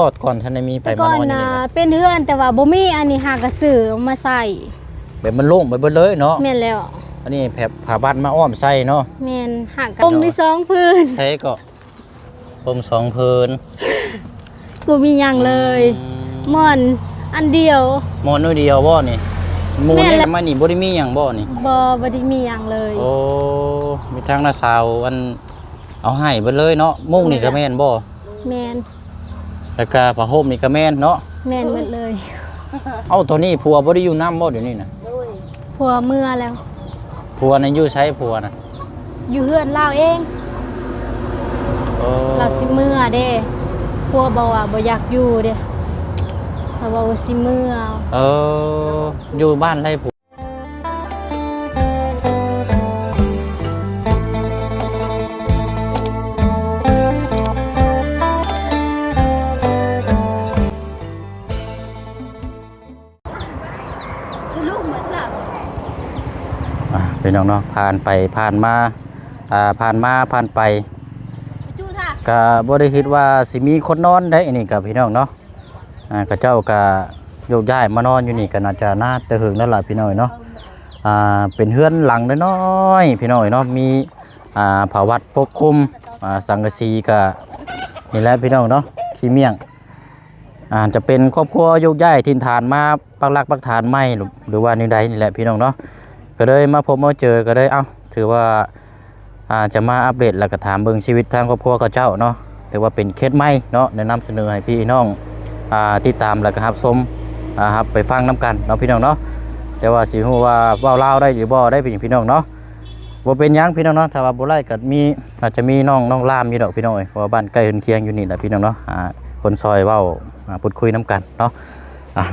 ກໍກ່ອນທັນໄດ້ມີໃຜມານອນຢູ່ນີ້ນະ? ແຕ່ກ່ອນນະ ເປັນເຮືອນ ແຕ່ວ່າບໍ່ມີອັນນີ້ ຫາກະຊື້ເອົາມາໃສ່. ແບບມັນໂລ່ງໄປເບິດເລີຍເນາະ? ແມ່ນແລ້ວ. ອັນນີ້ແຜ່ຜ້າບັດມາອ້ອມໃສ່ເນາະ? ແມ່ນ. ຫາກະ ຜົມມີສອງຜືນ. ໃຜກໍ ຜົມສອງຜືນ ບໍ່ມີຫຍັງເລີຍ. ອືມ ໝອນອັນດຽວ. ໝອນໜ້ອຍດຽວບໍ່ນີ້? ໝູ່ ແມ່ນແລ້ວ. ມານີ້ບໍ່ໄດ້ມີຫຍັງບໍ່ນີ້? ບໍ່ ບໍ່ໄດ້ມີຫຍັງເລີຍ. ໂອ້ ມີທາງນ້າສາວອັນ ເອົາໃຫ້ເບິດເລີຍເນາະ. ມຸ້ງນີ້ກໍແມ່ນບໍ່? ແມ່ນ. ແລ້ວກໍຜ້າຫົ່ມນີ້ກໍແມ່ນເນາະ? ແມ່ນໝົດເລີຍ. ເອົ້າ ຕອນນີ້ຜົວບໍ່ໄດ້ຢູ່ນຳບໍ່ດຽວນີ້ນະ? ໂດຍ ຜົວເມືອແລ້ວ. ຜົວນັ້ນຢູ່ໃສ ຜົວນະ? ຢູ່ເຮືອນລາວເອງ. ເອີ ລາວຊິເມືອເດ້. ຜົວບອກວ່າບໍ່ຢາກຢູ່ເດ້ ລາວບອກວ່າຊິເມືອ. ເອີ ຢູ່ບ້ານໄລຜົວ. ອ່າ ພີ່ນ້ອງເນາະ ຜ່ານໄປຜ່ານມາ ອ່າ ຜ່ານມາຜ່ານໄປ ກໍບໍ່ໄດ້ຄິດວ່າຊິມີຄົນນອນໄດ໋ ອັນນີ້ກໍ ພີ່ນ້ອງເນາະ. ອ່າ ເຂົາເຈົ້າກໍໂຍກຍ້າຍມານອນຢູ່ນີ້ກໍໜ້າຈະນານແຕ່ເຫິງແລ້ວລະ ພີ່ນ້ອງເອີຍເນາະ. ອ່າ ເປັນເຮືອນຫຼັງນ້ອຍໆ ພີ່ນ້ອງເອີຍເນາະ ມີ ອ່າ ຜ້າວັດປົກຄຸມ ອ່າ ສັງກະສີກໍນີ້ແຫຼະ ພີ່ນ້ອງເນາະ ຂີ້ມ້ຽງ. ອ່າ ຈະເປັນຄອບຄົວໂຍກຍ້າຍຖິ່ນຖານມາປັກຫຼັກປັກຖານໃໝ່ ຫຼື ຫຼືວ່າແນວໃດນີ້ແຫຼະ ພີ່ນ້ອງເນາະ. ກໍເລີຍມາພົບມາເຈີ ກໍເລີຍ ເອົ້າ ຖືວ່າ ອ່າ ຈະມາອັບເດດ ແລ້ວກໍຖາມເບິ່ງຊີວິດທາງຄອບຄົວເຂົາເຈົ້າເນາະ. ຖືວ່າເປັນເຄສໃໝ່ເນາະ ແນະນຳສະເໜີໃຫ້ພີ່ນ້ອງ ອ່າ ຕິດຕາມ ແລ້ວກໍຮັບຊົມ ອ່າ ຮັບໄປຟັງນຳກັນເນາະ ພີ່ນ້ອງເນາະ. ແຕ່ວ່າຊິຮູ້ວ່າເວົ້າລາວໄດ້ຫຼືບໍ່ໄດ້ ພີ່ນ້ອງເນາະ. ບໍ່ເປັນຫຍັງ ພີ່ນ້ອງເນາະ ຖ້າວ່າບໍ່ໄດ້ກໍມີ ອາດຈະມີນ້ອງ ນ້ອງລາມຢູ່ດອກ ພີ່ນ້ອງເອີຍ ເພາະວ່າບ້ານໃກ້ເຮືອນຄຽງຢູ່ນີ້ແຫຼະ ພີ່ນ້ອງເນາະ. ອ່າ ຄົນຊ່ອຍເວົ້າ ອ່າ ພູດຄຸຍນຳກັນເນາະ. ອ່າ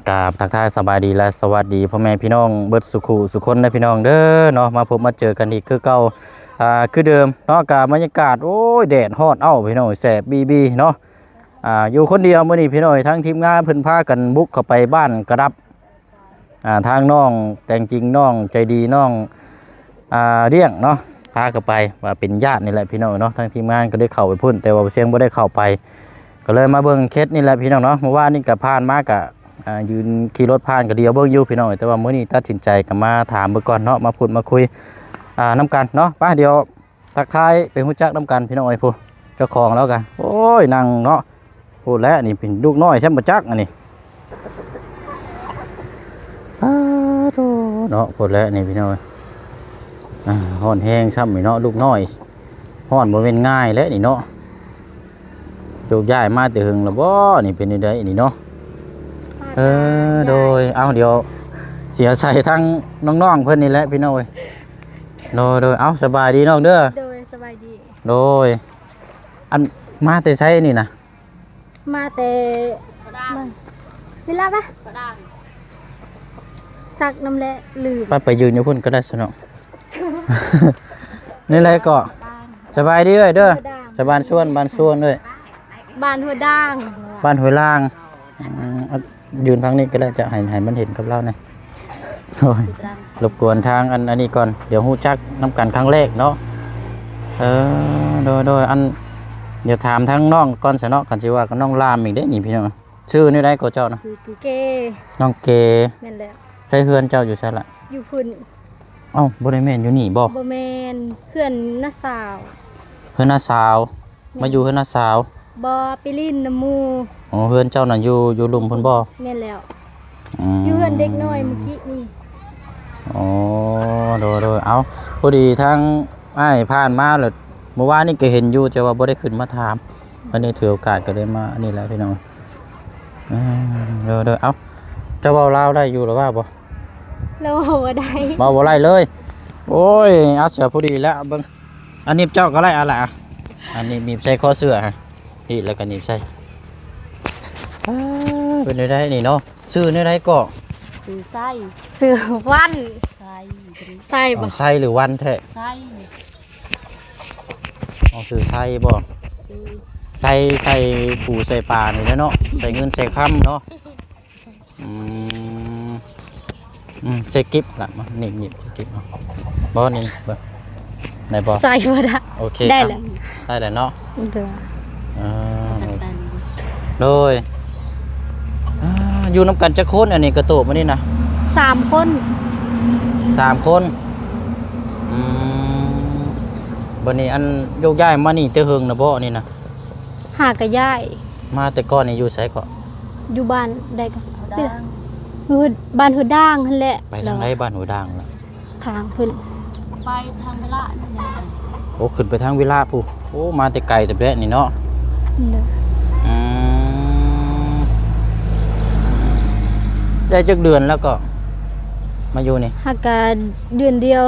ກາບທັກທາຍສະບາຍດີ ແລະ ສະຫວັດດີພໍ່ແມ່ພີ່ນ້ອງເບິດສູ່ຄູ່ສູ່ຄົນເດີ ພີ່ນ້ອງເດີເນາະ. ມາພົບມາເຈີກັນອີກຄືເກົ່າ ອ່າ ຄືເດີມເນາະ. ກະບັນຍາກາດ ໂອ້ຍ ແດດຮ້ອນ ເອົ້າ ພີ່ນ້ອງ ແສບບີບີເນາະ. ອ່າ ຢູ່ຄົນດຽວມື້ນີ້ ພີ່ນ້ອງເອີຍ ທັງທີມງານເພິ່ນພາກັນບຸກເຂົ້າໄປບ້ານກະດັບ ອ່າ ທາງນ້ອງແຕງຈິງ ນ້ອງໃຈດີ ນ້ອງ ອ່າ ລ້ຽງເນາະ ພາເຂົ້າໄປ ວ່າເປັນຍາດນີ້ແຫຼະ ພີ່ນ້ອງເນາະ. ທາງທີມງານກໍໄດ້ເຂົ້າໄປພຸ້ນ ແຕ່ວ່າບໍ່ຊຽງບໍ່ໄດ້ເຂົ້າໄປ ກໍເລີຍມາເບິ່ງເຄສນີ້ແຫຼະ ພີ່ນ້ອງເນາະ. ເມື່ອວານນີ້ກໍຜ່ານມາ ກໍ ອ່າ ຢືນຂີ່ລົດຜ່ານກໍດຽວເບິ່ງຢູ່ ພີ່ນ້ອງ ແຕ່ວ່າມື້ນີ້ຕັດສິນໃຈກໍມາຖາມເບິ່ງກ່ອນເນາະ ມາພູດມາຄຸຍ ອ່າ ນຳກັນເນາະ. ໄປ ດຽວ ທັກທາຍໄປຮູ້ຈັກນຳກັນ ພີ່ນ້ອງເອີຍ. ຜູ້ເຈົ້າຂອງລາວກະ ໂອ້ຍ ນັ່ງເນາະ. ໂອ້ ແລະນີ້ເປັນລູກນ້ອຍຊ້ຳບໍ່ຈັກອັນນີ້. ອ້າໂທ້ເນາະ ໂພດແຫຼະນີ້ ພີ່ນ້ອງເອີຍ. ອ່າ ຮ້ອນແຮງຊ້ຳນີ້ເນາະ ລູກນ້ອຍ. ຮ້ອນບໍ່ແມ່ນງ່າຍແຫຼະນີ້ເນາະ. ໂຍກຍ້າຍມາແຕ່ເຫິງແລ້ວບໍ່ນີ້ ເປັນຈັ່ງໃດນີ້ເນາະ? ເອີ ໂດຍ ເອົາ ດຽວຊິອາໄສທາງນ້ອງໆເພິ່ນນີ້ແຫຼະ ພີ່ນ້ອງເອີຍ. ໂດຍ ໂດຍ ເອົາ ສະບາຍດີນ້ອງເດີ. ໂດຍ ສະບາຍດີ. ໂດຍ ອັນ ມາແຕ່ໃສນີ້ນະ? ມາແຕ່ ນີ້ລະປະ? ຈັກນຳແຫຼະ ລືມ. ໄປ ໄປຢືນຢູ່ພຸ້ນກໍໄດ້ຊະເນາະ. ນີ້ແຫຼະກໍ ສະບາຍດີເອີຍເດີ. ສະບານຊວນ ບ້ານຊວນເອີຍ. ບ້ານຫົວດ່າງ. ບ້ານຫ້ວຍລ່າງ. ອືມ ເອົາ ຢືນທາງນີ້ກໍໄດ້ ຈະໃຫ້ ໃຫ້ມັນເຫັນກັບລາວແດ່. ໂອ້ຍ ລົບກວນທາງອັນ ອັນນີ້ກ່ອນ ດຽວຮູ້ຈັກນຳກັນຄັ້ງແລກເນາະ. ເອີ ໂດຍ ໂດຍ ອັນ ດຽວຖາມທາງນ້ອງກ່ອນຊະເນາະ. ຄັນຊິວ່າກັບນ້ອງລາມອີກເດ້ນີ້ ພີ່ນ້ອງ. ຊື່ແນວໃດກໍເຈົ້ານະ? ຊື່ເກ. ນ້ອງເກ. ແມ່ນແລ້ວ. ໃສເຮືອນເຈົ້າຢູ່ໃສລະ? ຢູ່ພຸ້ນ. ເອົ້າ ບໍ່ໄດ້ແມ່ນຢູ່ນີ້ບໍ່? ບໍ່ແມ່ນ ເຮືອນນ້າສາວ. ເຮືອນນ້າສາວ. ແມ່ນ. ມາຢູ່ເຮືອນນ້າສາວ? ບໍ່ ໄປຫຼິ້ນນຳໝູ່. ອໍ ເຮືອນເຈົ້ານັ້ນຢູ່ ຢູ່ລຸ່ມພຸ້ນບໍ່? ແມ່ນແລ້ວ. ອືມ ຢູ່ເຮືອນເດັກນ້ອຍມື້ກີ້ນີ້. ອໍ ໂດຍ ໂດຍ ເອົ້າ ພໍດີທາງອ້າຍຜ່ານມາແລ້ວ ເມື່ອວານນີ້ກໍເຫັນຢູ່ ແຕ່ວ່າບໍ່ໄດ້ຂຶ້ນມາຖາມ. ອັນນີ້ຖືໂອກາດກໍໄດ້ມາອັນນີ້ແຫຼະ ພີ່ນ້ອງ. ອືມ ໂດຍ ໂດຍ ເອົ້າ ເຈົ້າເວົ້າລາວໄດ້ຢູ່ຫຼືວ່າບໍ່? ລາວເວົ້າບໍ່ໄດ້. ເວົ້າບໍ່ໄດ້ເລີຍ. ໂອ້ຍ ເອົາ ເສື້ອພໍດີແລ້ວ ເບິ່ງ ອັນນີ້ເຈົ້າກໍໄດ້ ເອົາລະ ອັນນີ້ໜີບໃສ່ຄໍເສື້ອ ນີ້ ແລ້ວກໍໜີບໃສ່. ອ້າ ເປັນໄດ້ນີ້ເນາະ. ຊື່ແນວໃດເກາະ? ຊື່ໄຊ. ຊື່ວັນ. ໄຊ. ໄຊບໍ່? ເອົາ ໄຊຫຼືວັນແທ້? ໄຊ. ເອົາ ຊື່ໄຊບໍ່? ອືມ ໄຊ ໃສ່ປູໃສ່ປານີ້ແຫຼະເນາະ ໃສ່ເງິນໃສ່ຄຳເນາະ. ອືມ ອືມ ໃສ່ກິບລະ ມາ ໜີບ ໜີບໃສ່ກິບເອົາ. ບໍ່ ນີ້ ເບິ່ງ ໄດ້ບໍ່? ໃສ່ບໍ່ໄດ້. ໂອເຄ ໄດ້ແລ້ວ ໄດ້ແລ້ວເນາະ. ໂດຍ ເອີ ເອົາ ແບບນັ້ນ. ໂດຍ ອ່າ ຢູ່ນຳກັນຈັກຄົນ ອັນນີ້ກະໂຕບມື້ນີ້ນະ? ສາມຄົນ. ສາມຄົນ. ອືມ ບັດນີ້ອັນໂຍກຍ້າຍມານີ້ແຕ່ເຫິງນະບໍ່ ອັນນີ້ນະ? ຫາກະຍ້າຍ. ມາແຕ່ກ່ອນນີ້ຢູ່ໃສເກາະ? ຢູ່ບ້ານໃດກະ ຫຸດດ່າງ ບ້ານຫຸດດ່າງຫັ້ນແຫຼະ. ໄປທາງໃດ ບ້ານຫຸດດ່າງນະ? ທາງພຸ້ນ ໄປທາງເວລານີ້ນະ. ໂອ້ ຂຶ້ນໄປທາງເວລາພຸ້ນ. ໂອ້ ມາແຕ່ໄກແທ້ແບບນີ້ເນາະ. ໂດຍ ອືມ ໄດ້ຈັກເດືອນແລ້ວເກາະ ມາຢູ່ນີ້? ຫາກະເດືອນດຽວ.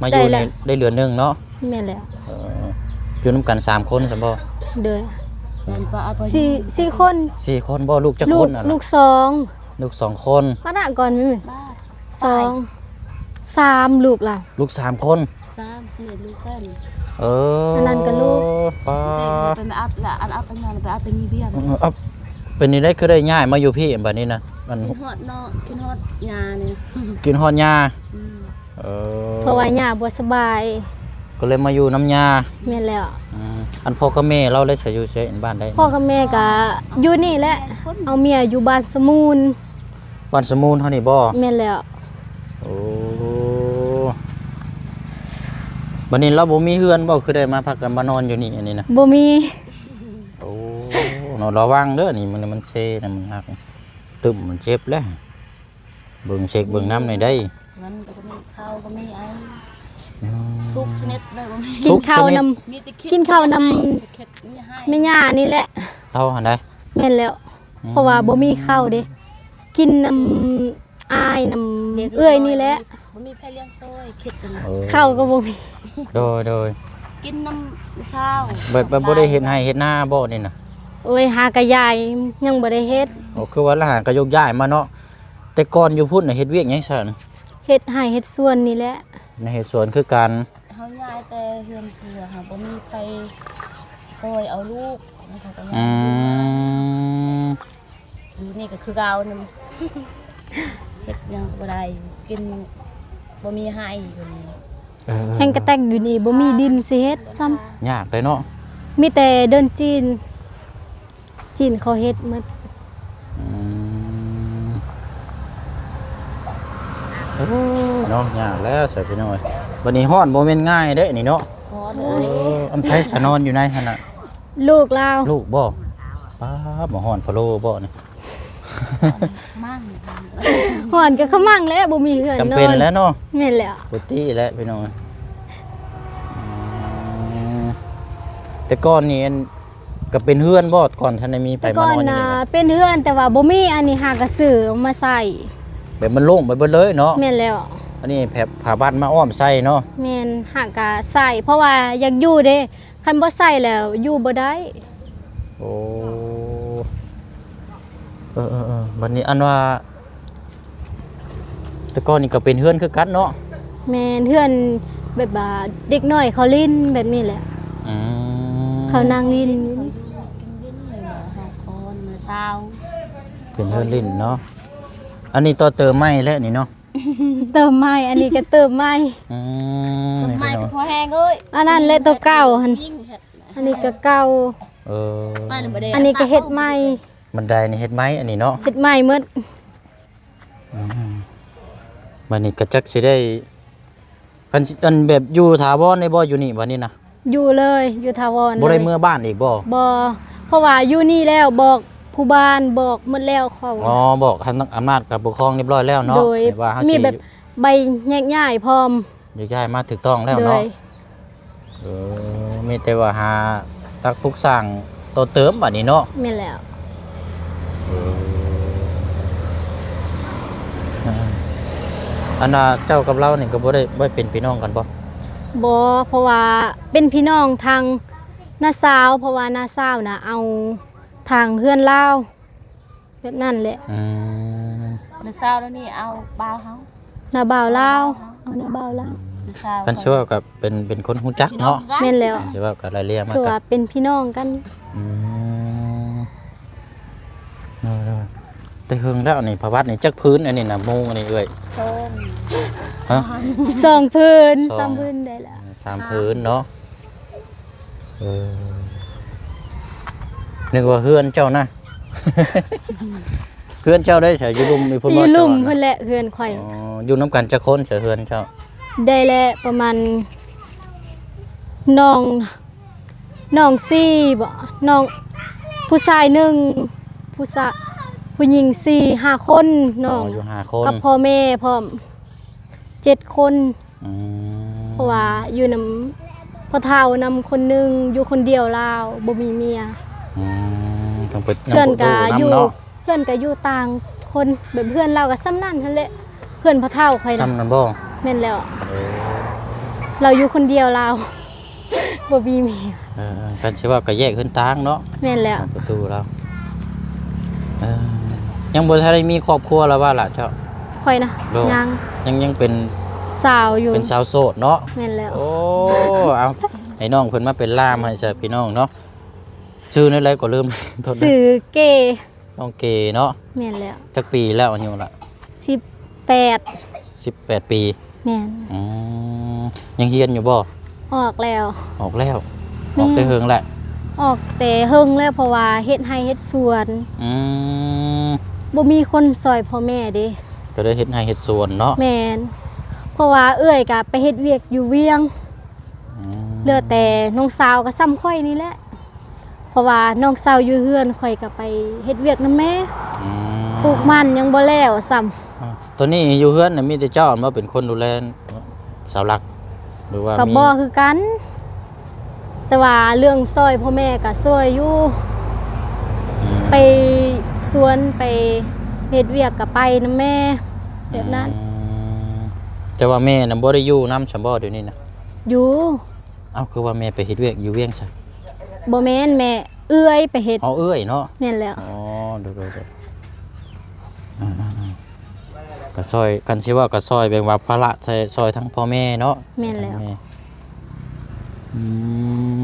ມາຢູ່ນີ້ໄດ້ເດືອນໜຶ່ງເນາະ. ແມ່ນແລ້ວ. ເອີ ຢູ່ນຳກັນສາມຄົນຊັ້ນບໍ່? ໂດຍ ສີ່ ສີ່ຄົນ. ສີ່ຄົນບໍ່? ລູກຈັກຄົນ? ລູກສອງ. ລູກສອງຄົນ. ປະນະກ່ອນ ສອງ ສາມ ລູກລະ ລູກສາມຄົນ. ສາມ ເປັນລູກກັນ. ເອີ ອັນນັ້ນກະລູກ ປາ ໄປອັບລະ ອັນອັບອັນນັ້ນໄປອັບໄປມີວຽກ. ເອີ ອັບ ເປັນຈັ່ງໃດຄືໄດ້ຍ້າຍມາຢູ່ພີ້ບັດນີ້ນະ? ມັນ ຄິດຮອດເນາະ ຄິດຮອດຍ່ານີ້ ຄິດຮອດຍ່າ. ອືມ ເອີ ເພາະວ່າຍ່າບໍ່ສະບາຍ ກະເລີຍມາຢູ່ນຳຍ່າ. ແມ່ນແລ້ວ. ອືມ ອັນພໍ່ກັບແມ່ລາວໄດ້ໃສ ຢູ່ໃສ ອັນບ້ານໃດ? ພໍ່ກັບແມ່ກະຢູ່ນີ້ແຫຼະ ເອົາເມຍຢູ່ບ້ານສະມູນ. ບ້ານສະມູນເຮົານີ້ບໍ່? ແມ່ນແລ້ວ. ໂອ້ ບັດນີ້ລາວບໍ່ມີເຮືອນບໍ່ ຄືໄດ້ມາ ພາກັນມານອນຢູ່ນີ້ ອັນນີ້ນະ? ບໍ່ມີ. ໂອ້ ເນາະ ລະວັງເດີ ນີ້ມັນ ມັນເຊນະ ມັນຫັກ ຕຶ້ມ ມັນເຈັບແຫຼະ. ເບິ່ງເຊັກເບິ່ງນຳແດ່ໃດ໋. ມັນກະມີເຂົ້າກະມີ ອືມ ທຸກຊະນິດເລີຍ ບໍ່ມີ ກິນເຂົ້ານຳ ມີແຕ່ເຂັດ ກິນເຂົ້ານຳ ແມ່ຍ່ານີ້ແຫຼະ ເຮົາຫັ້ນໃດ໋. ແມ່ນແລ້ວ. ອືມ ເພາະວ່າບໍ່ມີເຂົ້າເດ້ ກິນນຳອ້າຍນຳເອື້ອຍນີ້ແຫຼະ ບໍ່ມີໃຜລ້ຽງຊ່ອຍ ເຂັດກັນ. ເອີ ເຂົ້າກະບໍ່ມີ. ໂດຍ ໂດຍ ກິນນຳຊາວ. ແບບ ແບບບໍ່ໄດ້ເຮັດໄຮ່ເຮັດນາບໍ່ນີ້ນະ? ໂອ້ຍ ຫາກະຍ້າຍ ຍັງບໍ່ໄດ້ເຮັດ. ໂອ້ ຄືວ່າລະຫາກະໂຍກຍ້າຍມາເນາະ. ແຕ່ກ່ອນຢູ່ພຸ້ນນະເຮັດວຽກຫຍັງຊັ້ນ? ເຮັດໄຮ່ເຮັດສວນນີ້ແຫຼະ. ໃນເຮັດສວນຄືກັນ. ເຮົາຍ້າຍແຕ່ເຮືອນຜົວ ເຮົາບໍ່ມີໃຜຊ່ອຍເອົາລູກ ເຮົາກະຍ້າຍ. ອືມ ຢູ່ນີ້ກະຄືເກົ່ານຳ ເຮັດຫຍັງກະບໍ່ໄດ້ ກິນບໍ່ມີໄຮ່ຢູ່ນີ້. ເອີ ແຮງກະແຕັກຢູ່ນີ້ ບໍ່ມີດິນຊິເຮັດຊ້ຳ. ຍາກເດເນາະ. ມີແຕ່ເດີ່ນຈີນ ຈີນເຂົາເຮັດໝົດ. ອືມ ເອີ ເນາະ ຍາກແລ້ວຊະພີ່ນ້ອງເອີຍ. ບັດນີ້ຮ້ອນບໍ່ແມ່ນງ່າຍເດ້ນີ້ເນາະ. ຮ້ອນ. ເອີ ອັນໃຜສະນອນຢູ່ໃນຫັ້ນນະ? ລູກລາວ. ລູກບໍ່? ປາດ ບໍ່ຮ້ອນພະໂລ້ບໍ່ນີ້? ມັ່ງ ຮ້ອນກະຂະມັ້ງແຫຼະ ບໍ່ມີເຮືອນນອນ. ຈຳເປັນແຫຼະເນາະ. ແມ່ນແລ້ວ. ປົກກະຕິແຫຼະພີ່ນ້ອງ. ອືມ ແຕ່ກ່ອນນີ້ອັນ ກະເປັນເຮືອນບໍ່ ກ່ອນທັນໄດ້ມີໃຜມານອນຢູ່ນີ້ນະ? ແຕ່ກ່ອນນະ ເປັນເຮືອນ ແຕ່ວ່າບໍ່ມີ ອັນນີ້ຫາກະຊື້ເອົາມາໃຊ້. ແບບມັນໂລ່ງໄປເບິດເລີຍເນາະ. ແມ່ນແລ້ວ. ອັນນີ້ແຜ່ຜ້າບັ້ນມາອ້ອມໃສ່ເນາະ. ແມ່ນ ຫາກະໃຊ້ ເພາະວ່າຢາກຢູ່ເດ້ ຄັນບໍ່ໃຊ້ແລ້ວຢູ່ບໍ່ໄດ້. ໂອ້ ເອີໆໆ ບັດນີ້ອັນວ່າ ແຕ່ກ່ອນນີ້ກະເປັນເຮືອນຄືກັນເນາະ. ແມ່ນ ເຮືອນແບບວ່າເດັກນ້ອຍເຂົາຫຼິ້ນແບບນີ້ແຫຼະ. ອືມ ເຂົານັ່ງຫຼິ້ນ ເຂົາຢູ່ກິນຫຼິ້ນແມ່ນບໍ່ ເຮົາຄອນມາຊາວ. ເປັນເຮືອນຫຼິ້ນເນາະ. ອັນນີ້ຕໍ່ເຕີມໃໝ່ແຫຼະນີ້ເນາະ. ເຕີມໃໝ່ ອັນນີ້ກະເຕີມໃໝ່. ອືມ ເຕີມໃໝ່ກະພໍແຮງເອີຍ. ອັນນັ້ນແຫຼະໂຕເກົ່າຫັ້ນ ອັນນີ້ກະເກົ່າ. ເອີ ອັນນີ້ກະເຮັດໃໝ່. ບັນໄດນີ້ເຮັດໃໝ່ ອັນນີ້ເນາະ. ເຮັດໃໝ່ໝົດ. ອືມ ບັດນີ້ກະຈັກຊິໄດ້ ຄັນຊິ ອັນແບບຢູ່ຖາວອນໄດ້ບໍ່ ຢູ່ນີ້ບັດນີ້ນະ? ຢູ່ເລີຍ ຢູ່ຖາວອນເລີຍ. ບໍ່ໄດ້ເມືອບ້ານອີກບໍ່? ບໍ່ ເພາະວ່າຢູ່ນີ້ແລ້ວ ບອກຜູ້ບ້ານ ບອກໝົດແລ້ວເຂົາ. ອໍ ບອກອຳນາດການປົກຄອງຮຽບຮ້ອຍແລ້ວເນາະ. ໂດຍ ວ່າເຮົາຊິ ມີແບບໃບແຍກຍ້າຍພ້ອມ. ຢາກຍ້າຍມາຖືກຕ້ອງແລ້ວເນາະ. ໂດຍ ເອີ ມີແຕ່ວ່າຫາຕັກປຸກສ້າງຕໍ່ເຕີມບາດນີ້ເນາະ. ແມ່ນແລ້ວ. ເອີ ອັນວ່າເຈົ້າກັບລາວນີ້ກະບໍ່ໄດ້ ບໍ່ໄດ້ເປັນພີ່ນ້ອງກັນບໍ່? ບໍ່ ເພາະວ່າເປັນພີ່ນ້ອງທາງນ້າສາວ ເພາະວ່ານ້າສາວນະເອົາທາງເຮືອນລາວ. ແບບນັ້ນແຫຼະ. ອືມ ນ້າສາວລາວນີ້ເອົາບ່າວເຮົາ ນ້າບ່າວລາວ ເອົານ້າບ່າວລາວ. ຄັນຊິເວົ້າກະເປັນ ເປັນຄົນຮູ້ຈັກເນາະ. ແມ່ນແລ້ວ. ຊິເວົ້າກະໄລ່ເລຍມາ ຄືວ່າເປັນພີ່ນ້ອງກັນ. ອືມ ໂດຍໆ ແຕ່ເຫິງແລ້ວນີ້ ພະວັດນີ້ຈັກຜືນ ອັນນີ້ນະ ມຸງອັນນີ້ເອື້ອຍ? ສອງ ຮະ? ສອງຜືນ ສອງ ສາມຜືນໄດ້ລະ ສາມຜືນເນາະ. ເອີ ນຶກວ່າເຮືອນເຈົ້ານະ. ເຮືອນເຈົ້າໄດ້ໃສ ຢູ່ລຸ່ມນີ້ພຸ້ນບໍ່? ຢູ່ລຸ່ມພຸ້ນແຫຼະເຮືອນຂ້ອຍ. ອໍ ຢູ່ນຳກັນຈັກຄົນໃສເຮືອນເຈົ້າ? ໄດ້ແຫຼະປະມານ ນ້ອງ ນ້ອງສີ່ບໍ ນ້ອງ ຜູ້ຊາຍໜຶ່ງ ຜູ້ຊາ ຜູ້ຍິງສີ່ຫ້າຄົນ ນ້ອງ ອໍ ຢູ່ຫ້າຄົນ ກັບພໍ່ແມ່ພ້ອມເຈັດຄົນ. ອືມ ເພາະວ່າຢູ່ນຳພໍ່ເຖົ້ານຳຄົນໜຶ່ງ ຢູ່ຄົນດຽວລາວ ບໍ່ມີເມຍ. ອືມ ຕ້ອງໄປນຳ ເພື່ອນກໍຢູ່ ເນາະ ເພື່ອນກໍຢູ່ຕ່າງຄົນ ແບບເພື່ອນລາວກໍສ່ຳນັ້ນຫັ້ນແຫຼະ ເພື່ອນພໍ່ເຖົ້າຂ້ອຍນະ. ສ່ຳນັ້ນບໍ? ແມ່ນແລ້ວ ເອີ ລາວຢູ່ຄົນດຽວລາວ ບໍ່ມີເມຍ. ເອີໆ ຄັນຊິເວົ້າກໍແຍກເຮືອນຕ່າງເນາະ. ແມ່ນແລ້ວ ປະຕູລາວ. ເອີ ຍັງບໍ່ທັນໄດ້ມີຄອບຄົວລະວ່າລະເຈົ້າ? ຂ້ອຍນະ ໂດ ຍັງ ຍັງ ຍັງເປັນສາວຢູ່ ເປັນສາວໂສດເນາະ. ແມ່ນແລ້ວ ໂອ້ ເອົາ ໃຫ້ນ້ອງເພິ່ນມາເປັນລ່າມໃຫ້ຊະພີ່ນ້ອງເນາະ. ຊື່ແນວໃດກໍລືມ ໂທດເດີ ຊື່ເກ. ນ້ອງເກເນາະ. ແມ່ນແລ້ວ ຈັກປີແລ້ວອາຍຸລະ? ສິບແປດ ສິບແປດປີ. ແມ່ນ ອືມ ຍັງຮຽນຢູ່ບໍ່? ອອກແລ້ວ ອອກແລ້ວ. ແມ່ນ ອອກແຕ່ເຫິງແລ້ວ ອອກແຕ່ເຫິງແລ້ວ ເພາະວ່າເຮັດໄຮ່ເຮັດສວນ. ອືມ ບໍ່ມີຄົນຊ່ອຍພໍ່ແມ່ເດ້ ກໍໄດ້ເຮັດໄຮ່ເຮັດສວນເນາະ. ແມ່ນ ເພາະວ່າເອື້ອຍກໍໄປເຮັດວຽກຢູ່ວຽງ. ອືມ ເຫຼືອແຕ່ນ້ອງສາວກໍສ່ຳຂ້ອຍນີ້ແຫຼະ ເພາະວ່ານ້ອງສາວຢູ່ເຮືອນ ຂ້ອຍກໍໄປເຮັດວຽກນຳແມ່. ອືມ ປູກມັນຍັງບໍ່ແລ້ວຊ້ຳ. ອາ ຕອນນີ້ຢູ່ເຮືອນນະ ມີແຕ່ເຈົ້າແມ່ນບໍ່ເປັນຄົນດູແລເສາຫຼັກ ຫຼືວ່າ ກໍ ມີ ບໍ່ຄືກັນ ແຕ່ວ່າເລື່ອງຊ່ອຍພໍ່ແມ່ກໍຊ່ວຍຢູ່. ອືມ ໄປສວນໄປເຮັດວຽກກໍໄປນຳແມ່ ແບບນັ້ນ. ອືມ ແຕ່ວ່າແມ່ນະບໍ່ໄດ້ຢູ່ນຳຊັ້ນບໍ່ ດຽວນີ້ນະ? ຢູ່. ເອົ້າ ຄືວ່າແມ່ໄປເຮັດວຽກຢູ່ວຽງຊະ? ບໍ່ແມ່ນ ແມ່ ເອື້ອຍໄປເຮັດ. ອໍ ເອື້ອຍເນາະ. ແມ່ນແລ້ວ ອໍ ໂດຍໆ ອາໆ ກໍຊ່ອຍ ຄັນຊິເວົ້າກໍຊ່ອຍແບບວ່າພາລະໃສ່ ຊ່ອຍທັງພໍ່ແມ່ເນາະ. ແມ່ນແລ້ວ ແມ່ ອື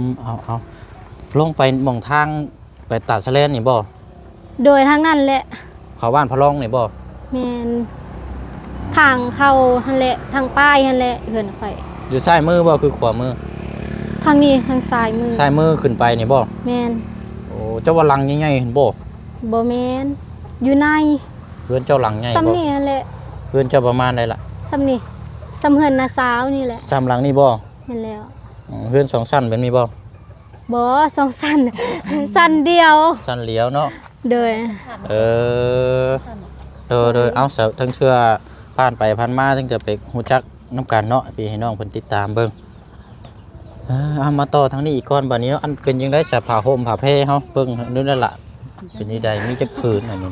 ມ ເອົາໆ ລົງໄປໝ່ອງທາງ ໄປຕາດສະແລນນີ້ບໍ່? ໂດຍ ທາງນັ້ນແຫຼະ. ເຂົ້າບ້ານພະລອງນີ້ບໍ່? ແມ່ນ ທາງເຂົ້າຫັ້ນແຫຼະ ທາງປ້າຍຫັ້ນແຫຼະ ເຮືອນຂ້ອຍ. ຢູ່ຊ້າຍມືບໍ່ ຄືຂວາມື? ທາງນີ້ ທາງຊ້າຍມື. ຊ້າຍມືຂຶ້ນໄປນີ້ບໍ່? ແມ່ນ. ໂອ້ ເຈົ້າວ່າຫຼັງໃຫຍ່ໆຫັ້ນບໍ່? ບໍ່ແມ່ນ ຢູ່ໃນ. ເຮືອນເຈົ້າຫຼັງໃຫຍ່ບໍ່? ສ່ຳນີ້ຫັ້ນແຫຼະ. ເຮືອນເຈົ້າປະມານໃດລະ? ສ່ຳນີ້ ສ່ຳເຮືອນນ້າສາວນີ້ແຫຼະ. ສ່ຳຫຼັງນີ້ບໍ່? ແມ່ນແລ້ວ. ອືມ ເຮືອນສອງຊັ້ນແບບນີ້ບໍ່? ບໍ່ ສອງຊັ້ນ ຊັ້ນດຽວ ຊັ້ນດຽວເນາະ. ໂດຍ ເອີ ໂດຍໆ ເອົາ ທັງເທື່ອຜ່ານໄປຜ່ານມາ ຈັ່ງຈະໄປຮູ້ຈັກນຳກັນເນາະ ພີ່ນ້ອງເພິ່ນຕິດຕາມເບິ່ງ. ເອີ ເອົາ ມາຕໍ່ທາງນີ້ອີກກ່ອນ ບາດນີ້ເນາະ ອັນເປັນຈັ່ງໃດສະ ຜ້າຫົ່ມຜ້າແພເຮົາ ເບິ່ງດູນັ້ນລະ ເປັນຈັ່ງໃດ ມີຈັກຜືນອັນນີ້?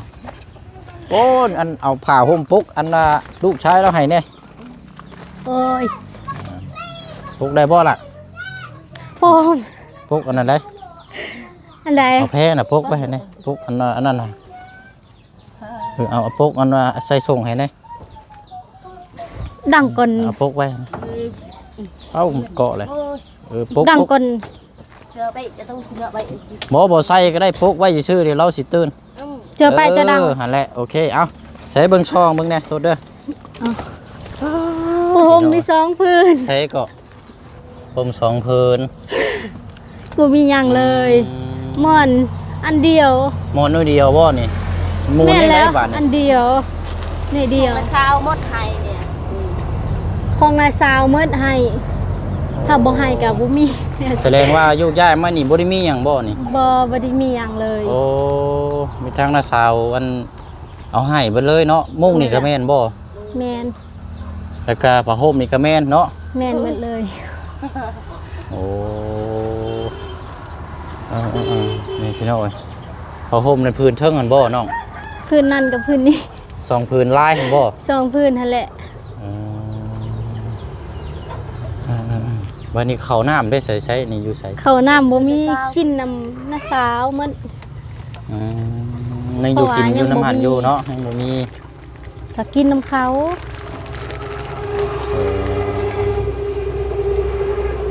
ໂອ້ ອັນເອົາຜ້າຫົ່ມປົກ ອັນວ່າລູກຊາຍລາວໃຫ້ແດ່. ໂອ້ຍ ປົກໄດ້ບໍ່ລະ? ໂອ້ຍ ປົກອັນນັ້ນໄດ໋. ອັນໃດ? ເອົາແພນະປົກໄວ້ໃຫ້ແດ່ ປົກອັນ ອັນນັ້ນນະ. ເອີ ເອົາ ເອົາປົກອັນວ່າໃສ່ສົ່ງໃຫ້ແດ່. ດັງກ່ອນ ເອົາປົກໄວ້ໃຫ້ແດ່. ເອົາ ມັນເກາະເລີຍ. ເອີ ປົກ ດັງກ່ອນ. ບໍ່ ບໍ່ໃສ່ກໍໄດ້ ປົກໄວ້ຊື່ໆ ດຽວລາວຊິຕື່ນ. ເຈີໄປຈະດັງ. ເອີ ຫັ້ນແຫຼະ ໂອເຄ. ເອົາ ໃສ່ເບິ່ງຊ່ອງເບິ່ງແດ່ ໂທດເດີ. ໂອ້ໂຫ ມີສອງຜືນ. ໃສ່ເກາະ ຜົມສອງຜືນ ບໍ່ມີຫຍັງເລີຍ. ອືມ ໝອນອັນດຽວ. ໝອນໜ້ອຍດຽວບໍ່ນີ້? ໝູ່ ແມ່ນແລ້ວ ນີ້ໄດ້ບາດນີ້ ອັນດຽວ ໜ້ອຍດຽວ. ຂອງນ້າສາວໝົດໃຫ້ເດ. ອືມ ຂອງນ້າສາວໝົດໃຫ້ ຖ້າບໍ່ໃຫ້ກໍບໍ່ມີ. ສະແດງວ່າໂຍກຍ້າຍມານີ້ບໍ່ໄດ້ມີຫຍັງບໍ່ນີ້? ບໍ່ ບໍ່ໄດ້ມີຫຍັງເລີຍ. ໂອ້ ມີທາງນ້າສາວອັນ ເອົາໃຫ້ເບິດເລີຍເນາະ. ມຸ້ງນີ້ກໍແມ່ນບໍ່? ແມ່ນ. ແລ້ວກໍຜ້າຫົ່ມນີ້ກໍແມ່ນເນາະ? ແມ່ນໝົດເລີຍ. ໂອ້ ເອີໆໆ ນີ້ພີ່ນ້ອງເອີຍ ຜ້າຫົ່ມໃນຜືນເທິງຫັ້ນບໍ່ນ້ອງ? ຜືນນັ້ນກັບຜືນນີ້ ສອງຜືນລາຍຫັ້ນບໍ່? ສອງຜືນຫັ້ນແຫຼະ. ອືມ ເອີໆໆ ບາດນີ້ເຂົ້ານ້ຳໄດ້ໃສ ໃສນີ້ ຢູ່ໃສ? ເຂົ້ານ້ຳບໍ່ມີ ກິນນຳນ້າສາວໝົດ. ອືມ ຍັງຢູ່ກິນຢູ່ນຳຫັ້ນຢູ່ເນາະ ຍັງບໍ່ມີ ກໍກິນນຳເຂົາ. ເອີ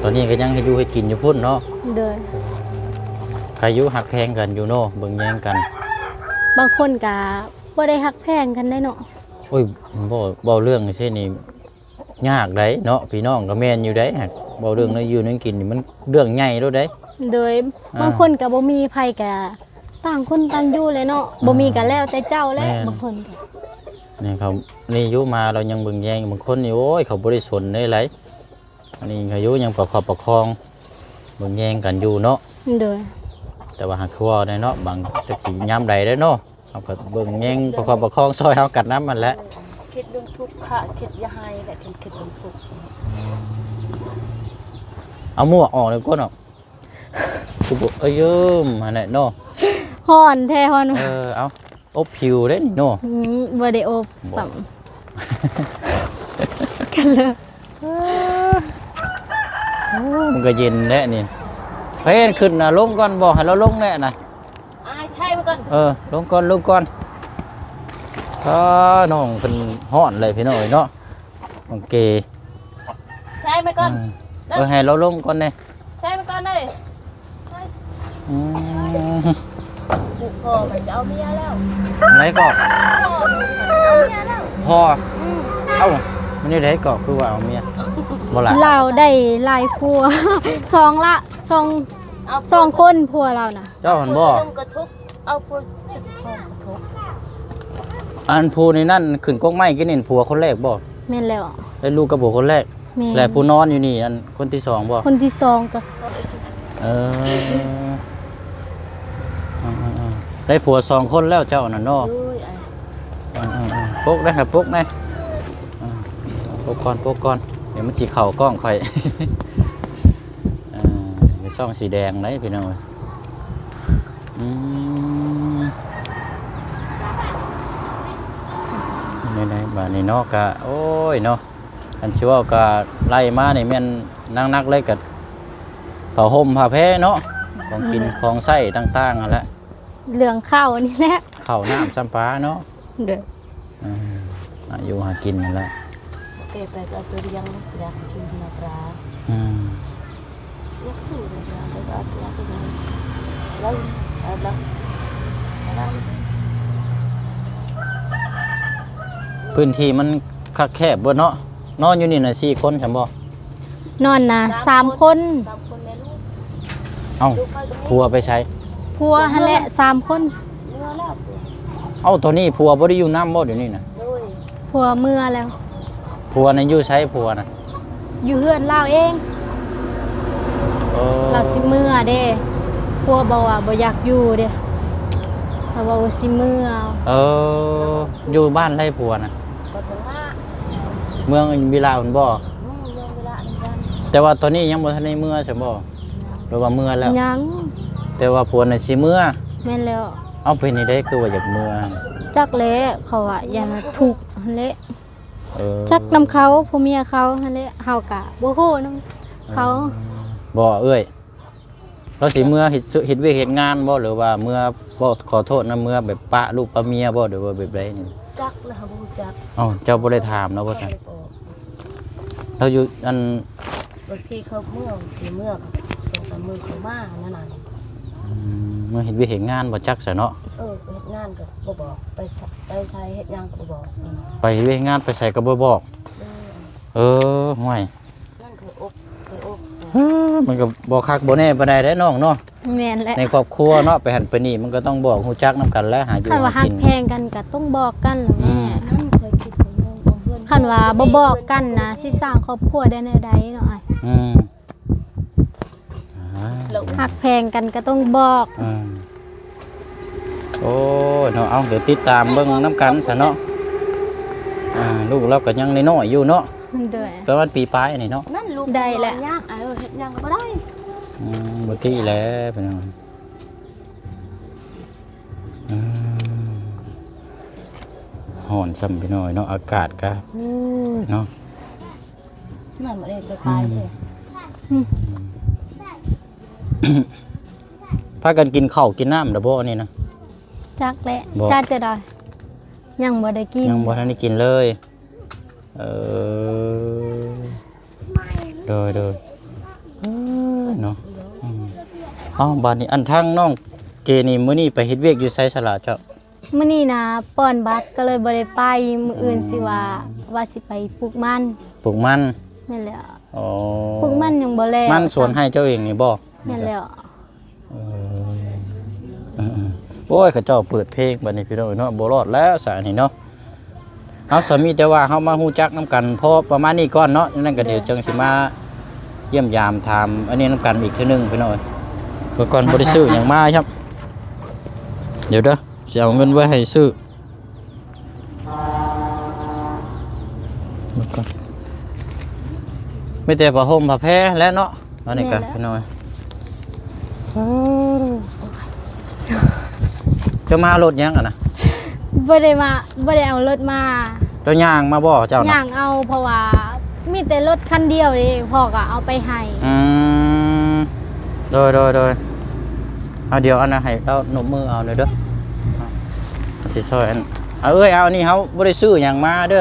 ຕອນນີ້ກໍຍັງເຮັດຢູ່ເຮັດກິນຢູ່ພຸ້ນເນາະ. ໂດຍ ໃຄຢູ່ ຮັກແພງກັນຢູ່ເນາະ ເບິ່ງແຍງກັນ. ບາງຄົນກໍບໍ່ໄດ້ຮັກແພງກັນໄດ໋ເນາະ. ໂອ້ຍ ບໍ່ ເວົ້າເລື່ອງຈັ່ງຊີ້ນີ້ ຍາກໄດ໋ເນາະ ພີ່ນ້ອງກໍແມ່ນຢູ່ໄດ໋ ຫາກເວົ້າເລື່ອງແນວຢູ່ແນວກິນນີ້ມັນເລື່ອງໃຫຍ່ໂລດເດ້. ໂດຍ ອ່າ ບາງຄົນກໍບໍ່ມີໃຜກໍ ຕ່າງຄົນຕ່າງຢູ່ແຫຼະເນາະ ອ່າ ບໍ່ມີກໍແລ້ວແຕ່ເຈົ້າແຫຼະ ແມ່ນ ບາງຄົນກໍ ນີ້ເຂົາ ນີ້ຢູ່ມາລາວຍັງເບິ່ງແຍງ ບາງຄົນນີ້ ໂອ້ຍ ເຂົາບໍ່ໄດ້ສົນເດ້ຫຼາຍ ອັນນີ້ເຂົາຢູ່ຍັງປະຄັບປະຄອງ ເບິ່ງແຍງກັນຢູ່ເນາະ ໂດຍ ແຕ່ວ່າຫາກຄືເວົ້າໄດ້ເນາະ ບາງຈັກຊິຍາມໃດເດ້ເນາະ ເຮົາກໍເບິ່ງແຍງປະຄັບປະຄອງຊ່ອຍເຮົາກັນນຳຫັ້ນແຫຼະ ຄິດເລື່ອງທຸກຂະ ຄິດຢ່າໃຫ້ແຫຼະ ຄິດ ຄິດເລື່ອງທຸກ ເອົາໝວກອອກເລີຍກ່ອນເນາະ ຄືບໍ່ ເອີຍ ຫັ້ນແຫຼະເນາະ ຮ້ອນແທ້ຮ້ອນ ເອີ ເອົາ ອົບຜິວເດ້ນີ້ເນາະ ອືມ ບໍ່ໄດ້ອົບ ບໍ່ ຊ້ຳ ກັນເລີຍ ໂອ້ ມັນກໍເຢັນແຫຼະນີ້ ໄປຂຶ້ນນະ ລົງກ່ອນ ບອກໃຫ້ລາວລົງແຫຼະນະ ອາຍ ໃສ່ໄວ້ກ່ອນ ເອີ ລົງກ່ອນ ລົງກ່ອນ ອ້າ ນ້ອງເພິ່ນຮ້ອນເລີຍພີ່ນ້ອງເອີຍເນາະ ກາງເກງ ໃສ່ໄວ້ກ່ອນ ເອີ ໃຫ້ລາວລົງກ່ອນແດ່ ໃສ່ໄວ້ກ່ອນເດີ ອືມ ພໍ່ມັນຈະເອົາເມຍແລ້ວ ໃນກໍ ພໍ່ມັນເອົາເມຍແລ້ວ ພໍ່ ອືມ ເອົ້າ ມັນຢູ່ໃດກໍຄືວ່າເອົາເມຍ ບໍ່ລະ ລາວໄດ້ຫຼາຍຜົວ ສອງລະ ສອງ ເອົາ ສອງຄົນຜົວລາວນະ ເຈົ້າຫັ້ນບໍ່ ຜູ້ໜຶ່ງກໍທຸກ ເອົາຜູ້ສຸດທ້ອງກໍທຸກ ອັນຜູ້ໃນນັ້ນຂຶ້ນກົກໄມ້ກິນນີ້ ຜົວຄົນແລກບໍ່ ແມ່ນແລ້ວ ໄດ້ລູກກັບຜົວຄົນແລກ ແມ່ນ ແລະຜູ້ນອນຢູ່ນີ້ ອັນຄົນທີສອງບໍ່ ຄົນທີສອງກໍ ເອີ ໄດ້ຜົວສອງຄົນແລ້ວເຈົ້ານັ້ນເນາະ ໂດຍ ອ່າ ປົກໄດ້ ປົກໄດ້ ປົກກ່ອນ ປົກກ່ອນ ດຽວມັນຊິເຂົ້າກ້ອງຂ້ອຍ ເອີ ໄປຊ່ອງສີແດງໄດ໋ພີ່ນ້ອງເອີຍ ອືມ ແນວໃດບາດນີ້ເນາະ ກະ ໂອ້ຍເນາະ ຄັນຊິເວົ້າກະໄລ່ມານີ້ແມ່ນໜັກໆເລີຍ ກະຜ້າຫົ່ມຜ້າແພເນາະ ຂອງກິນ ອືມ ຂອງໃຊ້ຕ່າງໆຫັ້ນແຫຼະ ເລື່ອງເຂົ້ານີ້ແຫຼະ ເຂົ້ານ້ຳຊຳປາເນາະ ໂດຍ ອືມ ຫາຢູ່ຫາກິນຫັ້ນແຫຼະ ໂອເຄ ໄປກໍເອົາໄປລ້ຽງ ຢາກກິນນຳປາ ອືມ ຢາກສູ້ນຳປາ ໄປກໍເອົາໄປລ້ຽງ ແລ້ວ ແລ້ວ ແລ້ວ ພື້ນທີ່ມັນຄັບແຄບເບິດເນາະ ນອນຢູ່ນີ້ນະສີ່ຄົນຊັ້ນບໍ່? ນອນນະ ສາມ ສາມຄົນ ຄົນ ສາມຄົນແມ່ລູກ ເອົ້າ ລູກຂ້ອຍກໍມີ ຜົວໄປໃສ? ຜົວຫັ້ນແຫຼະ ສາມຄົນ ເມືອແລ້ວ ເອົ້າ ຕອນນີ້ຜົວບໍ່ໄດ້ຢູ່ນຳບໍ່ດຽວນີ້ນະ? ໂດຍ ຜົວເມືອແລ້ວ ຜົວນະຢູ່ໃສຜົວນະ? ຢູ່ເຮືອນລາວເອງ ເອີ ລາວຊິເມືອເດ້ ຜົວບອກວ່າບໍ່ຢາກຢູ່ເດ້ ລາວເວົ້າວ່າຊິເມືອ ເອີ ຢູ່ບ້ານໃດຜົວນະ? ເມືອງວິລະພຸ້ນບໍ່? ອືມ ເມືອງວິລະນີ້ກັນ ແຕ່ວ່າຕອນນີ້ຍັງບໍ່ທັນໄດ້ເມືອຊັ້ນບໍ່? ຫຼືວ່າເມືອແລ້ວ? ຍັງ ແຕ່ວ່າຜົວນະຊິເມືອ ແມ່ນແລ້ວ ເອົ້າ ເປັນຈັ່ງໃດຄືວ່າຢາກເມືອ? ຈັກແຫຼະ ເຂົາວ່າຢ້ານວ່າທຸກຫັ້ນແຫຼະ ເອີ ຈັກນຳເຂົາ ຜົວເມຍເຂົາຫັ້ນແຫຼະ ເຮົາກະບໍ່ຮູ້ນຳເຂົາ ເອີ ບໍ່ເອື້ອຍ ລາວຊິເມືອເຮັດ ເຮັດວຽກເຮັດງານບໍ່ ຫຼືວ່າເມືອເວົ້າຂໍໂທດນະ ເມືອແບບປະລູກປະເມຍບໍ່ ຫຼືວ່າແບບໃດນີ້? ຈັກລະ ເຮົາບໍ່ຮູ້ຈັກ ເອົ້າ ເຈົ້າບໍ່ໄດ້ຖາມລາວບໍ່ຊັ້ນ? ບໍ່ໄດ້ບອກ ລາວຢູ່ອັນ ບາງທີເຂົາເມືອ ເມືອສອງສາມມື້ເຂົາມານັ້ນນະ ອືມ ເມືອເຮັດວຽກເຮັດງານບໍ່ຈັກຊະເນາະ ເອີ ເຮັດງານກໍບໍ່ບອກ ໄປ ໄປໃສເຮັດຫຍັງກໍບໍ່ບອກ ໄປເຮັດວຽກເຮັດງານໄປໃສກໍບໍ່ບອກ ເອີ ເອີ ຫ້ວຍ ນັ້ນຄືອົບ ຄືອົບ ເອີ ມັນກໍບໍ່ຄັກບໍ່ແນ່ປານໃດເດ້ນ້ອງເນາະ ແມ່ນແຫຼະ ໃນຄອບຄົວເນາະ ໄປຫັ້ນໄປນີ້ມັນກໍຕ້ອງບອກຮູ້ຈັກນຳກັນແຫຼະ ຫາຢູ່ ຄັນວ່າຮັກແພງກັນກໍຕ້ອງບອກກັນແຫຼະແມ່ ອືມ ນັ້ນຂ້ອຍຄິດວ່າ ຄັນວ່າບໍ່ບອກກັນນະ ຊິສ້າງຄອບຄົວໄດ້ແນວໃດເນາະອ້າຍ ອືມ ອ່າ ຮັກແພງກັນກໍຕ້ອງບອກ ອືມ ໂອ້ຍເນາະ ເອົາ ດຽວຕິດຕາມເບິ່ງນຳກັນຊະເນາະ ອ່າ ລູກລາວກໍຍັງນ້ອຍໆຢູ່ເນາະ ໂດຍ ປະມານປີປາຍນີ້ເນາະ ນັ້ນລູກໄດ້ແຫຼະ ຍາກອ້າຍເອີຍ ເຮັດຫຍັງກໍບໍ່ໄດ້ ອືມ ບໍ່ຕິແຫຼະພີ່ນ້ອງ ອືມ ຮ້ອນຊ້ຳພີ່ນ້ອງເນາະ ອາກາດກະ ໂອ້ຍເນາະ ນັ້ນ ອືມ ພາກັນກິນເຂົ້າກິນນ້ຳແລ້ວບໍ່ອັນນີ້ນະ? ຈັກແຫຼະ ບໍ່ ຈັກຈະໄດ້ ຍັງບໍ່ໄດ້ກິນ ຍັງບໍ່ທັນໄດ້ກິນເລີຍ ເອີ ໂດຍ ໂດຍ ເອີ ເນາະ ອືມ ເອົ້າ ບາດນີ້ ອັນທາງນ້ອງເກນີ້ ມື້ນີ້ໄປເຮັດວຽກຢູ່ໃສສະລະເຈົ້າ? ມື້ນີ້ນະປ່ອນບັດກໍເລີຍບໍ່ໄດ້ໄປ ມື້ອື່ນຊິວ່າ ອືມ ວ່າຊິໄປປູກມັນ ປູກມັນ ແມ່ນແລ້ວ ອໍ ປູກມັນຍັງບໍ່ແລ້ວ ມັນສວນໄຮ່ເຈົ້າເອງນີ້ບໍ່? ແມ່ນແລ້ວ ເອີ ເອີ ໂອ້ຍ ເຂົາເຈົ້າເປີດເພງບັດນີ້ພີ່ນ້ອງເອີຍເນາະ ບໍ່ລອດແລ້ວຊະອັນນີ້ເນາະ. ເອົາ ສາມີ ແຕ່ວ່າເຮົາມາຮູ້ຈັກນຳກັນພໍປະມານນີ້ກ່ອນເນາະ, ຈັ່ງນັ້ນກໍດຽວ ໂດຍ ຈັ່ງຊິມາຢ້ຽມຢາມຖາມອັນນີ້ນຳກັນອີກເທື່ອໜຶ່ງພີ່ນ້ອງເອີຍ. ເບິ່ງກ່ອນ ບໍ່ໄດ້ຊື້ຫຍັງມາຊ້ຳ. ດຽວເດີ ຊິເອົາເງິນໄວ້ໃຫ້ຊື້ ເບິ່ງກ່ອນ ມີແຕ່ຜ້າຫົ່ມຜ້າແພແຫຼະເນາະ. ອັນນີ້ກະ ແມ່ນແຫຼະ ພີ່ນ້ອງ ເຈົ້າມາລົດຫຍັງຫັ້ນນະ? ບໍ່ໄດ້ມາ ບໍ່ໄດ້ເອົາລົດມາ. ເຈົ້າຍ່າງມາບໍ່ເຈົ້ານະ? ຍ່າງເອົາ ເພາະວ່າມີແຕ່ລົດຄັນດຽວເດ້ ພໍ່ກໍເອົາໄປໃຫ້. ອືມ ໂດຍ ໂດຍ ໂດຍ. ເອົາ ດຽວອັນນັ້ນໃຫ້ລາວນົບມືເອົາແດ່ເດີ ຊິຊ່ອຍອັນ ເອີຍ ເອົາ ອັນນີ້ເຮົາບໍ່ໄດ້ຊື້ຫຍັງມາເດີ.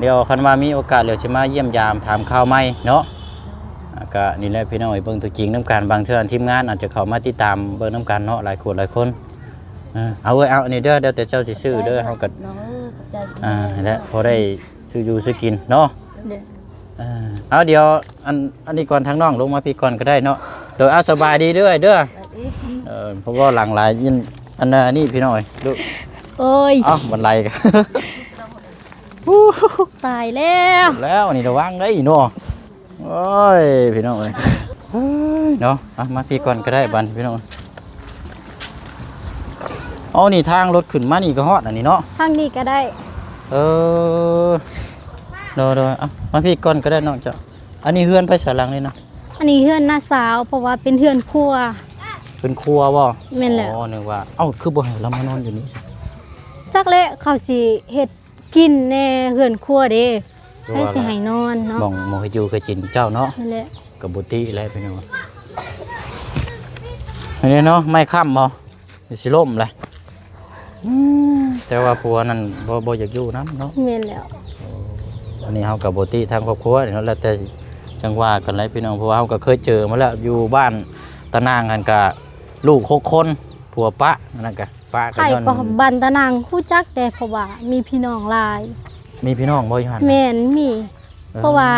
ດຽວຄັນວ່າມີໂອກາດ ດຽວຊິມາຢ້ຽມຢາມຖາມຂ່າວໃໝ່ເນາະ. ອ່າ ກະນີ້ແຫຼະພີ່ນ້ອງເອີຍ ເບິ່ງຕົວຈິງນຳກັນ ບາງເທື່ອທີມງານອາດຈະເຂົ້າມາຕິດຕາມເບິ່ງນຳກັນເນາະ ຫຼາຍຄົນຫຼາຍຄົນ. ເອີ ເອົາເອີຍ ເອົາ ອັນນີ້ເດີ ແລ້ວແຕ່ເຈົ້າຊິຊື້ເດີ ເຮົາກໍ ເນາະ ເອີ ຂອບໃຈ ອ່າ ແຫຼະ ພໍໄດ້ຊື້ຢູ່ຊື້ກິນເນາະ. ເດີ ເອີ ເອົາ ດຽວ ອັນ ອັນນີ້ກ່ອນ ທາງນ້ອງລົງມາພີ້ກ່ອນກໍໄດ້ເນາະ. ໂດຍ ເອົາ ສະບາຍດີເດີ ເດີ ສະບາຍດີ ເອີ ເພາະວ່າຫຼັງຫຼາຍ ອັນ ອັນນີ້ພີ່ນ້ອງເອີຍ ໂອ້ຍ ເອົ້າ ບັນໄດ ຕາຍແລ້ວ ແລ້ວ ອັນນີ້ລະວັງໄດ້ເນາະ. ໂອ້ຍ ພີ່ນ້ອງເອີຍ ເອີຍ ເນາະ ເອົາ ມາພີ້ກ່ອນກໍໄດ້ບັດນີ້ພີ່ນ້ອງ. ເອົາ ນີ້ທາງລົດຂຶ້ນມານີ້ກໍຮອດອັນນີ້ເນາະ ທາງນີ້ກໍໄດ້. ເອີ ໂດຍ ໂດຍ ເອົາ ມາພີ້ກ່ອນກໍໄດ້ນ້ອງເຈົ້າ. ອັນນີ້ເຮືອນໃຜສາຫຼັງນີ້ນະ? ອັນນີ້ເຮືອນນ້າສາວ ເພາະວ່າເປັນເຮືອນຄົວ. ເປັນຄົວບໍ່? ແມ່ນແລ້ວ. ອໍ ນຶກວ່າ ເອົ້າ ຄືບໍ່ໃຫ້ລາວມານອນຢູ່ນີ້ຊະ? ຈັກແຫຼະ ເຂົາຊິເຮັດ ກິນແດ່ເຮືອນຄົວເດ້ ໃຜຊິໃຫ້ນອນເນາະ ໝ່ອງ ໝ່ອງເຮັດຢູ່ເຄີຍກິນເຈົ້າເນາະ. ນັ້ນແຫຼະ ກໍບໍ່ຕິແຫຼະພີ່ນ້ອງ. ອັນນີ້ເນາະ ໄມ້ຄ້ຳບໍ່? ຊິລົ້ມແຫຼະ. ອືມ ແຕ່ວ່າຜົວນັ້ນບໍ່ ບໍ່ຢາກຢູ່ນຳເນາະ. ແມ່ນແລ້ວ. ໂອ້ ອັນນີ້ເຮົາກໍບໍ່ຕິທາງຄອບຄົວເນາະ ແລ້ວແຕ່ຈັ່ງວ່າກັນແຫຼະພີ່ນ້ອງ ເພາະວ່າເຮົາກໍເຄີຍເຈີມາແລ້ວ ຢູ່ບ້ານຕານາງຫັ້ນກະລູກຫົກຄົນ ຜົວປະ ອັນນັ້ນກະ ປະກັນ ໃຜກໍ ຍ້ອນບ້ານຕານາງຮູ້ຈັກແດ່ ເພາະວ່າມີພີ່ນ້ອງຫຼາຍ. ມີພີ່ນ້ອງບໍ່ຢູ່ຫັ້ນ? ແມ່ນ ມີ. ເອີ ເພາະວ່າ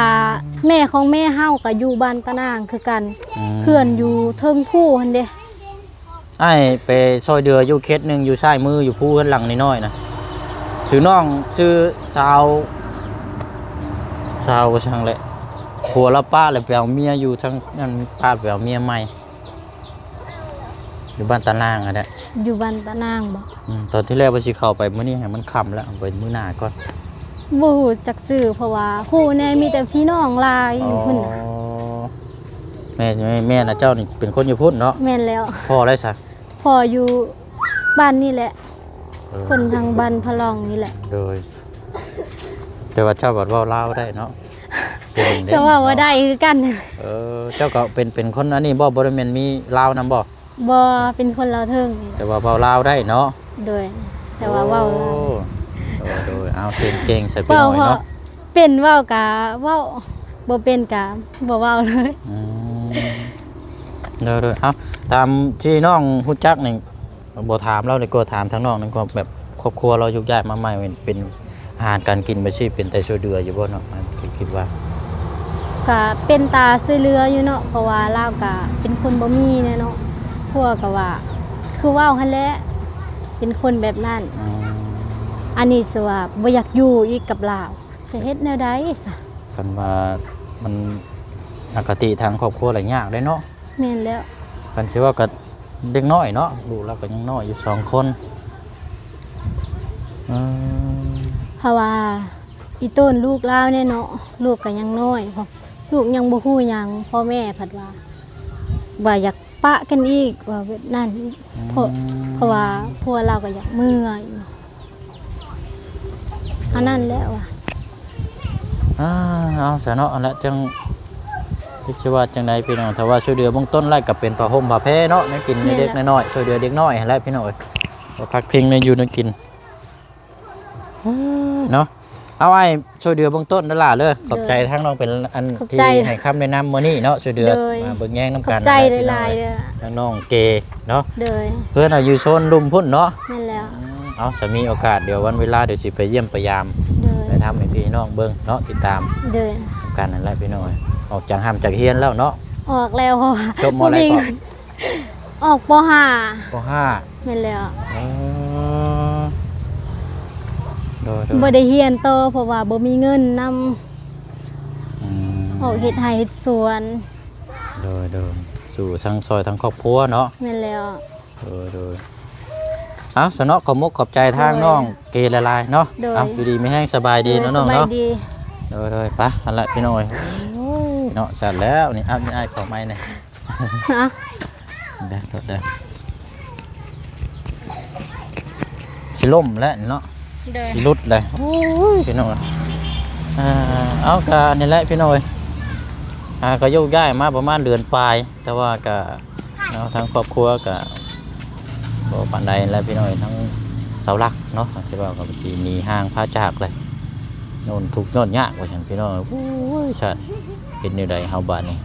ແມ່ຂອງແມ່ເຮົາກໍຢູ່ບ້ານຕານາງຄືກັນ. ອືມ ເຮືອນຢູ່ເທິງພູຫັ້ນເດ້. ອ້າຍໄປຊ່ອຍເດືອຢູ່ເຂດໜຶ່ງ ຢູ່ຊ້າຍມື ຢູ່ພູເຮືອນຫຼັງນ້ອຍໆນະ. ຊື່ນ້ອງ ຊື່ສາວ ສາວວ່າຊັ້ນແຫຼະ ຜົວລາວປະແລ້ວໄປເອົາເມຍຢູ່ທາງນັ້ນ ປະໄປເອົາເມຍໃໝ່. ຢູ່ບ້ານຕານາງຫັ້ນແຫຼະ. ຢູ່ບ້ານຕານາງບໍ? ອືມ ຕອນທີແລກວ່າຊິເຂົ້າໄປມື້ນີ້ ໃຫ້ມັນຄ່ຳແລ້ວ ເອົາໄປມື້ໜ້າກ່ອນ. ບໍ່ຮູ້ຈັກຊື່ ເພາະວ່າຮູ້ແດ່ມີແຕ່ພີ່ນ້ອງຫຼາຍຢູ່ພຸ້ນນະ. ອໍ ແມ່ນ ແມ່ນນະ ເຈົ້ານີ້ເປັນຄົນຢູ່ພຸ້ນເນາະ? ແມ່ນແລ້ວ. ພໍ່ໃດຊະ? ພໍ່ຢູ່ບ້ານນີ້ແຫຼະ. ເອີ ຄົນທາງບ້ານພະລ່ອງນີ້ແຫຼະ. ໂດຍ ແຕ່ວ່າເຈົ້າບັດເວົ້າລາວໄດ້ເນາະ? ເກັ່ງເດ້ ກໍເວົ້າບໍ່ໄດ້ຄືກັນ. ເອີ ເຈົ້າກໍເປັນ ເປັນຄົນອັນນີ້ບໍ່? ບໍ່ໄດ້ແມ່ນມີລາວນຳບໍ່? ບໍ່ ເປັນຄົນລາວເທິງ. ແຕ່ວ່າເວົ້າລາວໄດ້ເນາະ? ໂດຍ ແຕ່ວ່າເວົ້າ ໂອ້ ລາວ ໂດຍ ໂດຍ ເອົາ ເກັ່ງໆ ໃສ່ພີ່ນ້ອງເນາະ. ເວົ້າ ເປັນເວົ້າກະເວົ້າ ບໍ່ເປັນກະບໍ່ເວົ້າເລີຍ. ອືມ ໂດຍ ໂດຍ ເອົາ ຕາມທີ່ນ້ອງຮູ້ຈັກນີ້ ບໍ່ຖາມລາວດີກວ່າ ຖາມທາງນ້ອງນີ້ ຄວາມແບບຄອບຄົວລາວໂຍກຍ້າຍມາໃໝ່ ເປັນອາຫານການກິນແບບຊີ້ ເປັນຕາຊ່ວຍເຫຼືອຢູ່ບໍ່ເນາະ? ຄິດວ່າ ກະເປັນຕາຊ່ວຍເຫຼືອຢູ່ເນາະ ເພາະວ່າລາວກະເປັນຄົນບໍ່ມີແດ່ເນາະ. ຜົວກະວ່າ ຄືເວົ້າຫັ້ນແຫຼະ ເປັນຄົນແບບນັ້ນ. ອືມ ອັນນີ້ຊິວ່າບໍ່ຢາກຢູ່ອີກກັບລາວ ຊິເຮັດແນວໃດຊະ? ຄັນວ່າມັນອະຄະຕິທາງຄອບຄົວລະຍາກເດ້ເນາະ. ແມ່ນແລ້ວ. ຄັນຊິເວົ້າກໍເດັກນ້ອຍເນາະ ລູກລາວກໍຍັງນ້ອຍຢູ່ສອງຄົນ. ອືມ ເພາະວ່າອີ່ຕົນລູກລາວແດ່ເນາະ ລູກກໍຍັງນ້ອຍ ລູກຍັງບໍ່ຮູ້ຫຍັງ ພໍ່ແມ່ພັດວ່າ ວ່າຢາກປະກັນອີກ ວ່າແບບນັ້ນ. ອືມ ເພາະ ເພາະວ່າຜົວລາວກໍຢາກເມືອຢູ່. ອັນນັ້ນແຫຼະວ່າ ອ່າ ເອົາຊະເນາະ ອັນລະຈັ່ງ ຄິດຊິວ່າຈັ່ງໃດພີ່ນ້ອງ? ຖ້າວ່າຊ່ວຍເຫຼືອເບື້ອງຕົ້ນແລ້ວກໍເປັນຜ້າຫົ່ມຜ້າແພເນາະ ແນວກິນ ແມ່ນແຫຼະ ເລັກໆນ້ອຍໆ ຊ່ວຍເຫຼືອເດັກນ້ອຍຫັ້ນແຫຼະພີ່ນ້ອງເອີຍ ກໍພັກພິງໃນຢູ່ໃນກິນເນາະ. ເອົາ ອ້າຍ ຊ່ວຍເຫຼືອເບື້ອງຕົ້ນເດີຫຼ້າເດີ. ໂດຍ ຂອບໃຈທາງນ້ອງເປັນອັນ ຂອບໃຈ ທີ່ໃຫ້ຄຳແນະນຳມື້ນີ້ເນາະ ຊ່ວຍເຫຼືອ ໂດຍ ມາເບິ່ງແຍງນຳກັນ. ຂອບໃຈຫຼາຍໆເດີ ທາງນ້ອງເກເນາະ. ໂດຍ ເພື່ອນເຮົາຢູ່ໂຊນລຸ່ມພຸ້ນເນາະ. ແມ່ນແລ້ວ. ອືມ ເອົາ ສາມີໂອກາດ ດຽວວັນເວລາ ດຽວຊິໄປຢ້ຽມໄປຢາມ ໂດຍ ໄປທຳໃຫ້ພີ່ນ້ອງເບິ່ງເນາະ ຕິດຕາມ ໂດຍ ນຳກັນນັ້ນແຫຼະພີ່ນ້ອງ. ອອກຈາກຮ່ຳຈາກຮຽນແລ້ວເນາະ? ອອກແລ້ວ ເພາະວ່າ ຈົບມໍໃດເກາະ? ບໍ່ມີເງິນ. ອອກ ປໍຫ້າ ປໍຫ້າ ແມ່ນແລ້ວ. ເອີ ໂດຍໆ ບໍ່ໄດ້ຮຽນຕໍ່ ເພາະວ່າບໍ່ມີເງິນນຳ ອືມ ອອກເຮັດໄຮ່ເຮັດສວນ. ໂດຍໆ ສູ້ທັງຊ່ອຍທັງຄອບຄົວເນາະ. ແມ່ນແລ້ວ. ໂດຍໆ ເອົາ ຊະເນາະ ຂອບມຸກຂອບໃຈທາງ ໂດຍ ນ້ອງເກຫຼາຍໆເນາະ. ໂດຍ ເອົາ ຢູ່ດີມີແຮງ ສະບາຍດີເນາະ ໂດຍ ນ້ອງເນາະ. ສະບາຍດີ. ໂດຍໆ ໄປ ຫັ້ນລະພີ່ນ້ອງເອີຍ. ໂອ້ຍເນາະ ຊັ້ນແລ້ວນີ້. ເອົາ ນີ້ອ້າຍຂໍໄມ້ແດ່. ຮະ ໄດ້ ໂທດເດີ ຊິລົ້ມແລ້ວນີ້ເນາະ. ໂດຍ ຊິຫຼຸດເລີຍ. ໂອ້ຍ ພີ່ນ້ອງເອີຍ. ອ່າ ເອົາ ກະນີ້ແຫຼະພີ່ນ້ອງເອີຍ. ອ່າ ກະໂຍກຍ້າຍມາປະມານເດືອນປາຍ ແຕ່ວ່າກະ ເນາະ ທາງຄອບຄົວກະບໍ່ປານໃດແຫຼະພີ່ນ້ອງເອີຍ. ທາງເສົາຫຼັກເນາະ ທີ່ວ່າກໍຊິໜີຫ່າງພາຈາກເລີຍ ໂນນທຸກໂນນຍາກວ່າຊັ້ນພີ່ນ້ອງ. ໂອ້ຍ ຊາດ ເຮັດແນວໃດເຮົາບາດນີ້.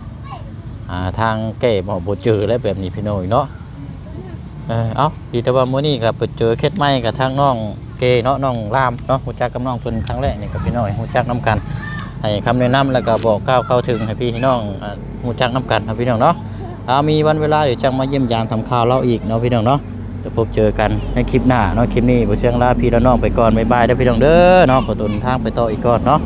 ຫາທາງແກ້ບໍ່ ບໍ່ເຈີແລ້ວແບບນີ້ພີ່ນ້ອງເນາະ. ເອີ ເອົາ ດີແຕ່ວ່າມື້ນີ້ກໍໄປເຈີເຂດໃໝ່ກັບທາງນ້ອງເກເນາະ ນ້ອງລາມເນາະ. ຮູ້ຈັກກັບນ້ອງເພິ່ນຄັ້ງແລກນີ້ກໍພີ່ນ້ອງຮູ້ຈັກນຳກັນ ໃຫ້ຄຳແນະນຳ ແລ້ວກໍບອກກ່າວເຂົ້າເຖິງໃຫ້ພີ່ໃຫ້ນ້ອງ ອ່າ ຮູ້ຈັກນຳກັນເນາະພີ່ນ້ອງເນາະ. ຖ້າມີວັນເວລາ ດຽວຈັ່ງມາຢ້ຽມຢາມຖາມຂ່າວລາວອີກເນາະພີ່ນ້ອງເນາະ. ຈະພົບເຈີກັນໃນຄລິບໜ້າເນາະ. ຄລິບນີ້ບ່າວຊຽງລາພີ່ລະນ້ອງໄປກ່ອນ. ບາຍບາຍເດີພີ່ນ້ອງເດີເນາະ. ຂໍຕົວເດີນທາງໄປຕໍ່ອີກກ່ອນເນາະ.